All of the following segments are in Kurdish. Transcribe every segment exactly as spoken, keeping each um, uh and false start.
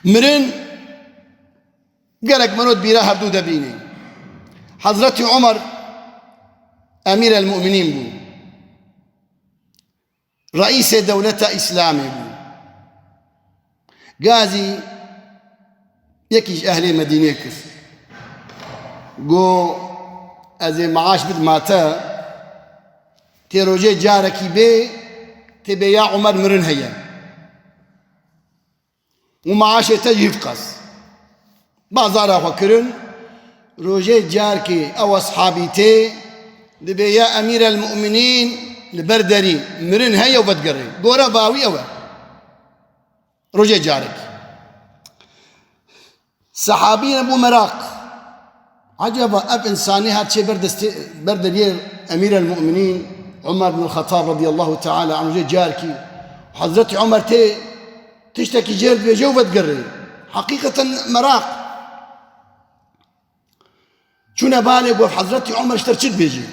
Mirin gerek mero di bîra hevdû de bînî. Hezretî Omer Emîr el Mu'minîn bû. Reîsê dewleta Îslamê bû. Gazî yekî ji ehlê Medînê kir. Got, "Ez ê maaş bidima te, tê rojê carekî bê, tê bê ya Omer mirin heye." Û maaşê te jî hevqas. Bazara xwe kirin, rojê carkê ew eshabî tê, dibê ya Emîr el Mu'minîn li ber derî mirin heye û vedigere. Gore vawî ew e. Rojê carekî. Sehabî nebû meraq. Ecaba ev însanî her çê ber destê, ber deriyê Emîr el Mu'minîn Omer bin Xettab radiyallahu teala anhu jê carkî. Hezretî Omer tê tiştekî jêr dibêje û vedigere. Heqîqeten meraq. Çûne balê got, "Hezretî Omer ji te çi dibêje?"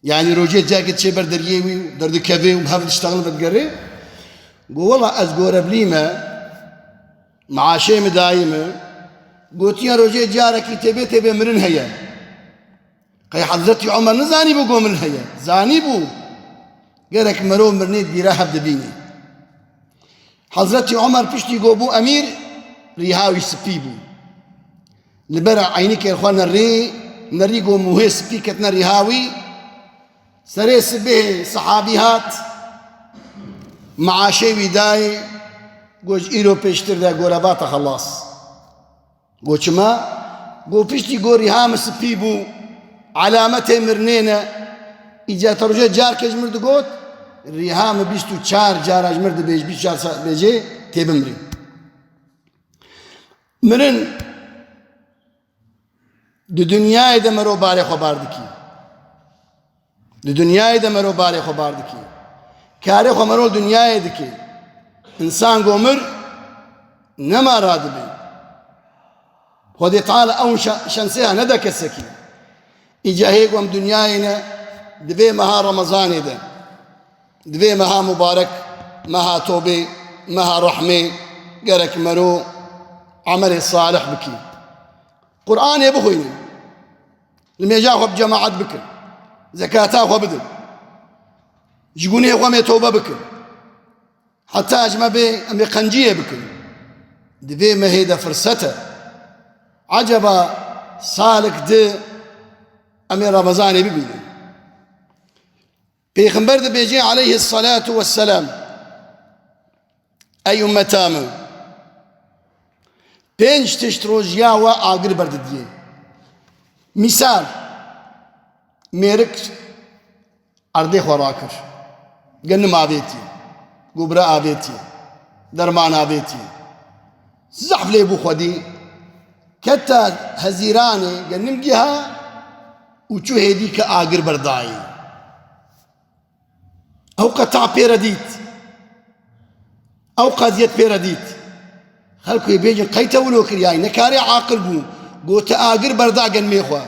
Yanî rojê cekê çê ber deriyê wî û derdikeve û hev diştexil vedigere. Got, "Wela ez goreblî me, maaşê min dayî min." Gotiye, "Rojê carekî tê bê, tê bê mirin heye." Qey Hezretî Omer nizanîbû got mirin heye? Zanîbû. Gerek mero mirinê di bîra hev dibînî. Hezretî Omer piştî got bû emîr, rîha wî spî bû. Li ber eynikên xwe nerî, nerî got mûhê spî ketine rîha wî. Serê sibê sehabî hat, maaşê wî dayê, got, "Ji îro pêştir de goreba te xelas." Got, "Çima?" Got, "Piştî got rîha min spî bû, alametê mirinê ne. Îca te rojê carkê ji mir digot, rîha min bîst û çar cara ji mir dibêj, bîst û çar sa-, bêjê tê bimrî." Mirin di dinyayê de mero barê xwe bar dikî. Di dinyayê de mero barê xwe bar dikî. Karê xwe mero li dinyayê dikî. Însan go mir nema radibe. Xwedê Teala ew şe-, şenseya nede kesekî. Îca hê ku em dinyayê ne, di vê meha Remezanê de, di vê meha mubarek, meha tobê, meha rehmê, gerek mero emelê salih bikî. Qur'anê bixwînin. Nimêja xwe bi cemaet bikin. Zekata xwe bidin. Ji gunehê xwe em ê tobe bikin. Heta ji me bê em ê qenciyê bikin. Di vê mehê de firset e. Eceba salik di em ê Remezanê bibînin. Pêxember dibêje aleyhisselatu vesselam, ey ummeta min, pênc tişt rojiya we agir berdidiyê. Mîsal, mêrik erdê xwe rakir, genim avêtiye, gubra avêtiye, derman avêtiye. Zehf lê bû xwedî, keta hezîranê genim giha û çû hêdî ke agir berdayê. Ew qeta pê re dît. Ew qeziyet pê re dît. Xelkê bêjin qey te wilo kir, yanî nekarê aqil bû. Gote agir berda genmê xwe.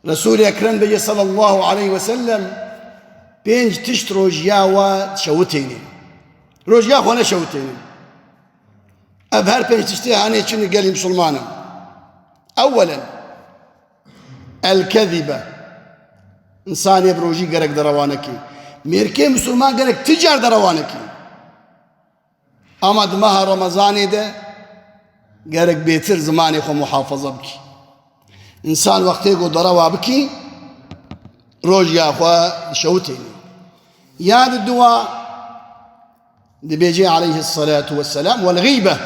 Resul-i Ekrem bêje sallallahu aleyhi ve sellem, pênc tişt rojiya we şewitêne. Rojiya xwe neşewitêne. Ev her pênc tiştê hanê çin gelî misilmanin. Ewwelen, el-kezibe. Însanê bi rojî gerek derewa nekî. Mêrkê misilman gerek ti car derewa nekî. Ama di meha Remezanê de gerek bêtir zimanê xwe muhafaza bikî. Însan wextê ku derewa bikî, rojiya xwe dişewitênî. Ya di dua dibêje aleyhisselatu vesselam, wel-gîbe.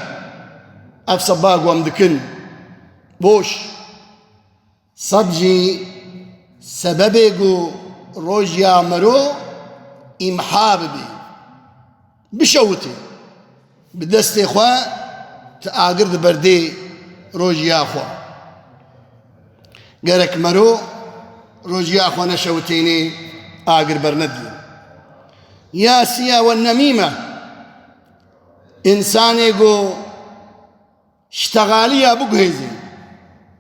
Ev seba ku em dikin, boş. Sed jî sebebê ku rojiya mero îmha bibê, bişewitê, bi destê xwe ti agir di berdê rojiya xwe. Gerek mero rojiya xwe neşewitênê, agir bernediyê. Ya siya we nemîme, însanê ku ştexaliya biguhêzin.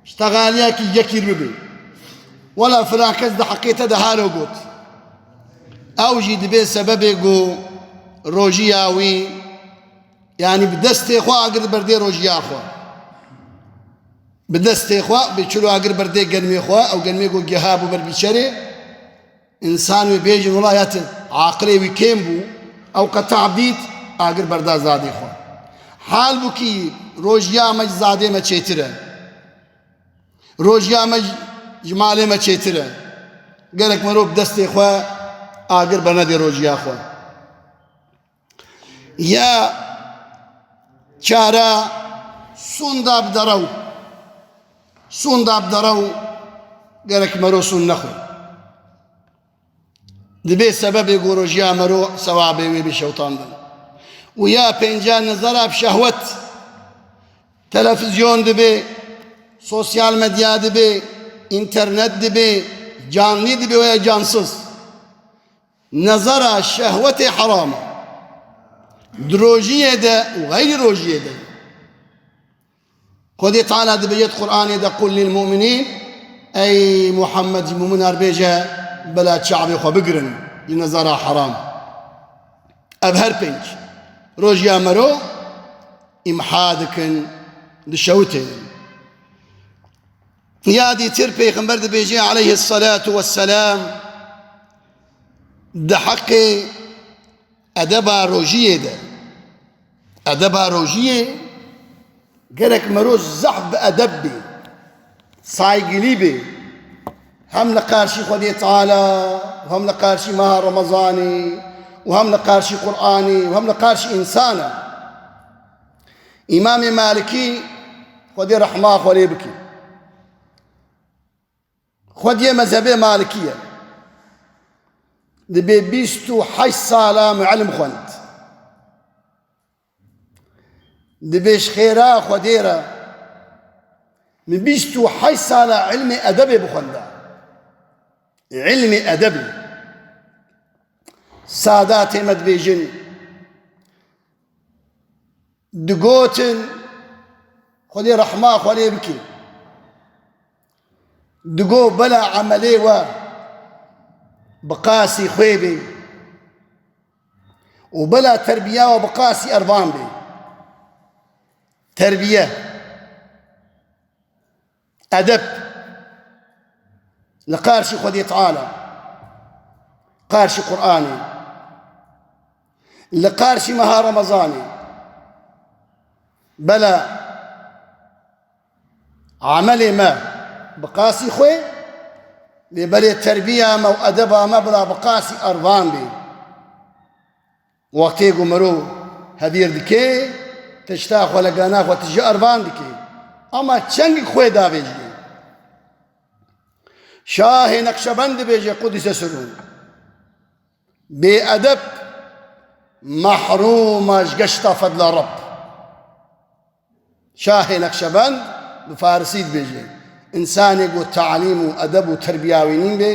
Ştexaliyekî yekî bibe. Wela filan kes di heqê te de halo got. Ew jî dibe sebebê ku rojiya wî Yanî bi destê xwe agir berdê rojiya xwe. Bi destê xwe, bi çilo agir berdê genmê xwe, ew genmê ku giha bû ber bîçerê, însan wê bêjin, wela ya ti aqilê wî kêm bû, ew qe te'b dît, agir berda zadê xwe. Halbûkî rojiya me ji zadê me çêtir e. Rojiya me ji, ji malê me çêtir e. Gerek merov bi destê xwe agir bernedê rojiya xwe. Ya çara sûnda bi derew. Sûnda bi derew gerek mero sûn nexwe. Dibê sebebê ku rojiya mero sewabê wê bê şewtandin. Û ya pênca nezera bi şehwet. Televîzyon dibê, sosyal medya dibê, înternet dibê, canlî dibê û ya cansiz. Nezera şehwetê heram e. Di rojiyê de û xeyrî rojiyê de. Xwedê Teala dibêje di Qur'anê de, "Qul lil mu'minîn", ey Muhammed, ji mu'minan re bêje, bela çavê xwe bigirin ji nezera heram. Ev her pênc rojiya mero îmha dikin, dişewitênin. Ya dîtir Pêxember dibêje aleyhisselatu vesselam, di heqê edeba rojiyê de, edeba rojiyê gerek mero zehf bi edeb bê, saygilî bê. Hem li qarşî Xwedê Teala, û hem li qarşî meha Remezanê, û hem li qarşî Qur'anê, û hem li qarşî însana. Îmamê Malikî, Xwedê rehma xwe lê bike. Xwediyê mezhebê Malikî ye. Dibê bîst û heşt sala min ilm xwend. Dibê ji xêra Xwedê re min bîst û heşt sala ilmê edebê bixwenda. Ilmê edebê. Sadatê me dibêjin, digotin, Xwedê rehma xwe lê bike. Digo bela emelê we bi qasî xwê bê û bela terbiya we bi qasî ervan bê. Terbiye. Edeb li qarşî Xwedê Teala, qarşî Qur'anê, li qarşî meha Remezanê. Bela emelê me bi qasî xwe, lê belê terbiya me û edeba me bila bi qasî ervan bê. Wextê ku mirov hevîr dike, tişta xwe li gana xwe tije ervan dike. Ama çengik xwe davêjiyê. Şahê Neqşebend dibêje, Qudîse sirûn, bêedeb mehrûm e ji geşta fedla Reb. Şahê Neqşebend bi farisî dibêje, însanê ku talîm û edeb û terbiya wî nîn bê,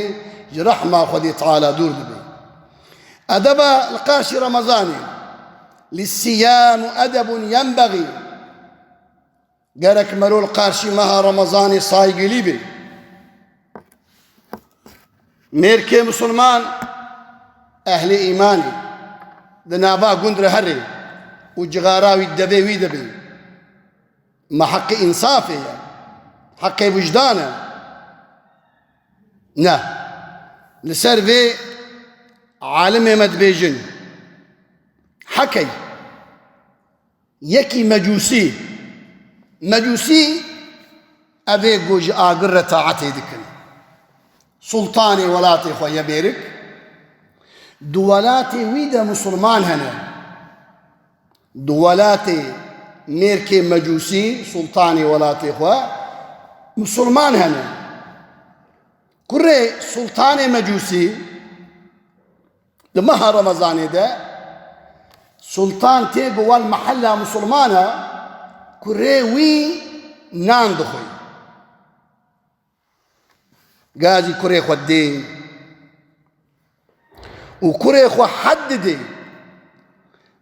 ji rehma Xwedê Teala dûr dibe. Edeba li qarşî Remezanê, lissiyam edebun yenbexî, gerek mero li qarşî meha Remezanê saygilî be. Mêrkê misilman, ehlê îmanê, di nava gund re herê û cixara wî devê wî de bê. Ma heqê însafê ye, heqê wijdan e. Ne. Li ser vê alimê me dibêjin, hekey. Yekî mecûsî. Mecûsî ev ê ku ji agir re taetê dikin. Sultanê welatê xwe ye mêrik. Di welatê wî de misilman hene. Di welatê mêrkê mecûsî, sultanê welatê xwe, misilman hene. Kurê sultanê mecûsî, di meha Remezanê de sultan tê ku wan mehella misilman e, kurê wî nan dixwe. Gazî kurê xwe dê û kurê xwe hed didê.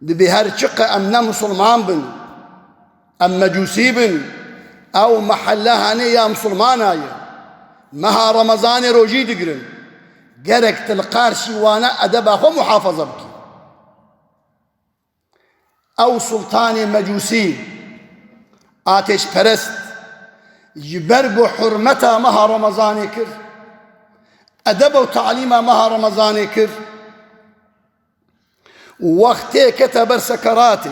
Dibê her çiqe em ne misilman bin, em mecûsî bin, ew mehella hane ya misilmana ye. Meha Remezanê rojî digirin. Gerek tu li qarşî wana edeba xwe muhafaza bikî. Ew sultanê mecûsî, atêşperest, ji ber ku hurmeta meha Remezanê kir, edeb û talîma meha Remezanê kir, wextê kete ber sekeratê,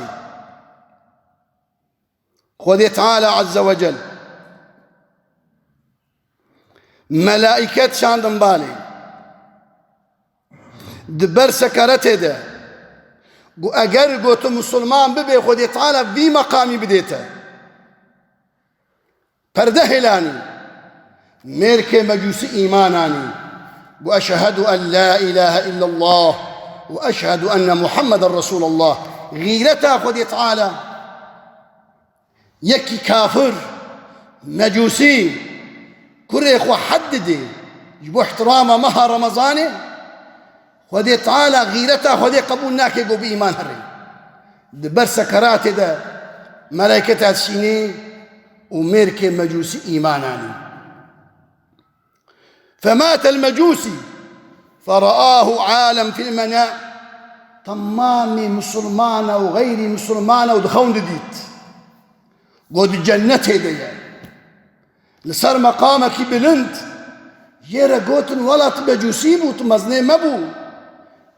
Xwedê Teala Azze ve Cel melaiket şandin balê. Di ber sekeretê de got, eger got tu musulman bibê, Xwedê Teala vî meqamî bidê te. Perde hêlanî. Mêrkê mecûsî îman anî. Got, eşhedu en la ilahe illallah ve eşhedu enne Muhammeden Resulallah. Xîreta Xwedê Teala. Yekî kafir, mecûsî, kurê xwe hed didê ji bo ihtirama meha Remezanê, Xwedê Teala xîreta Xwedê qebûl nake ku bi îman herê. Di ber sekeratê de melayketa dişînê û mêrkê mecûsî îman anî. فمات المجوسي فرآه عالم في المنام. Temamê misilmana û xeyrî misilmana û di xewn de dît. Got di cennetê de ye. Li ser meqamekî bilind. Jê re gotin, wela tu mecûsî bû, tu mezinê me bû.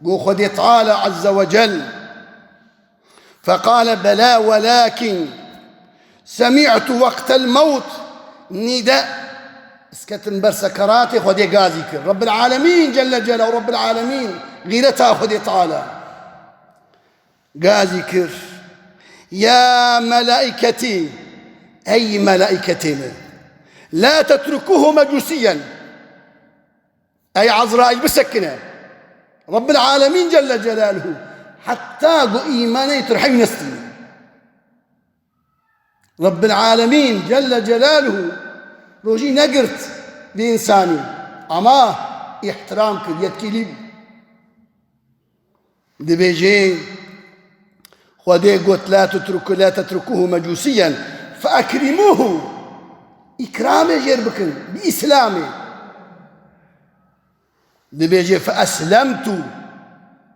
Got Xwedê Teala Azze ve Cel. فقال بلى ولكن سمعت وقت الموت نداء. Ez ketim ber sekeratê, Xwedê gazî kir. Rabbil Alemîn Celle Celaluhu, Rabbil Alemîn, xîreta Xwedê Teala. Gazî kir. Ya melaiketî, ey melaiketê min, la tetrukuhu mecûsiyen. Ey Ezraîl, bisekine. Rabbil Alemîn Celle Celaluhu. Heta ku îmanê tu rihî nestîne. Rabbil Alemîn Celle Celaluhu rojî negirt vî însanî. Ama îhtiram kir, yetkîlî bû. Dibêje, Xwedê got, "La tutruku, la tetrukuhu mecusiyen, fe ekrimuhu." Îkramê jêr bikin, bi Îslamê. Dibêje, "Fe eslemtu."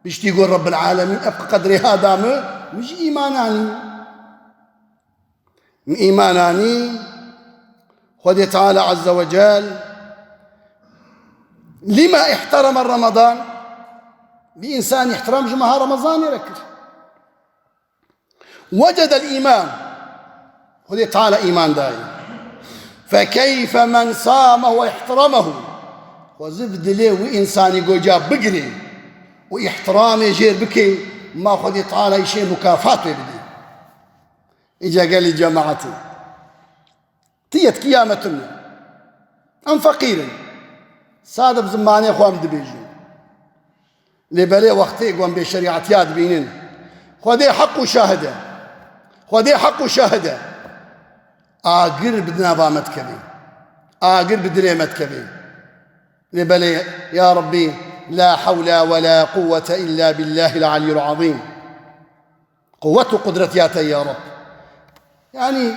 Piştî got, "Rabbil Alemîn, ev qedrê ha da min, min jî îman anî." Min îman anî, Xwedê Teala Azze ve Cel, lima ihtereme Ramadan, vî însanî îhtiram ji meha Remezanê re kir. Wecedel îman, Xwedê Teala îman dayê. Fekeyfe men samehu ve ihtiremehu. Xwezî bi dilê wî însanî goca bigirê û îhtiramê jêr bikê, ma Xwedê Teala îşê mukafat wê bidê. Îca gelî cemaetê. Ti yetkiya me tune. Em feqîr in. Sade bi zimanê xwe em dibêjin. Lê belê wextê ku em bêşerîetiya dibînin, Xwedê heq û şahid e. Xwedê heq û şahid e. Agir bi nava me dikeve. Agir bi dilê me dikeve. Lê belê, ya Rebbî, la hewle we la quwwete illa billahil aliyyil azîm. Quwwet û qudret ya te ya Reb. Yanî,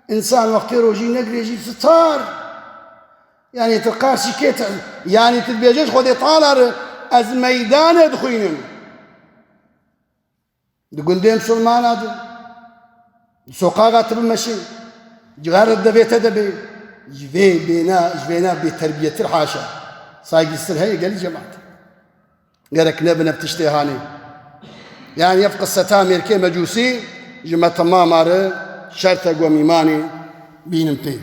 însan wextê rojî negirê jî sitar. Yanî, tu qarşî kê te, yanî, tu dibêje ji Xwedê Teala re, ez meydanê dixwînim. Di gundê misilmana de, di soqaxa tu bimeşî, cixar devê te de bê, ji vê bêna, ji vêna bêterbiyetir haşa. Saygîsiztir heye gelî cemaat. Gerek nebin ev tiştê hanê. Yanî ev qiseta mêrkê mecûsî ji me temama re şert e ku em îmanê bînin pê.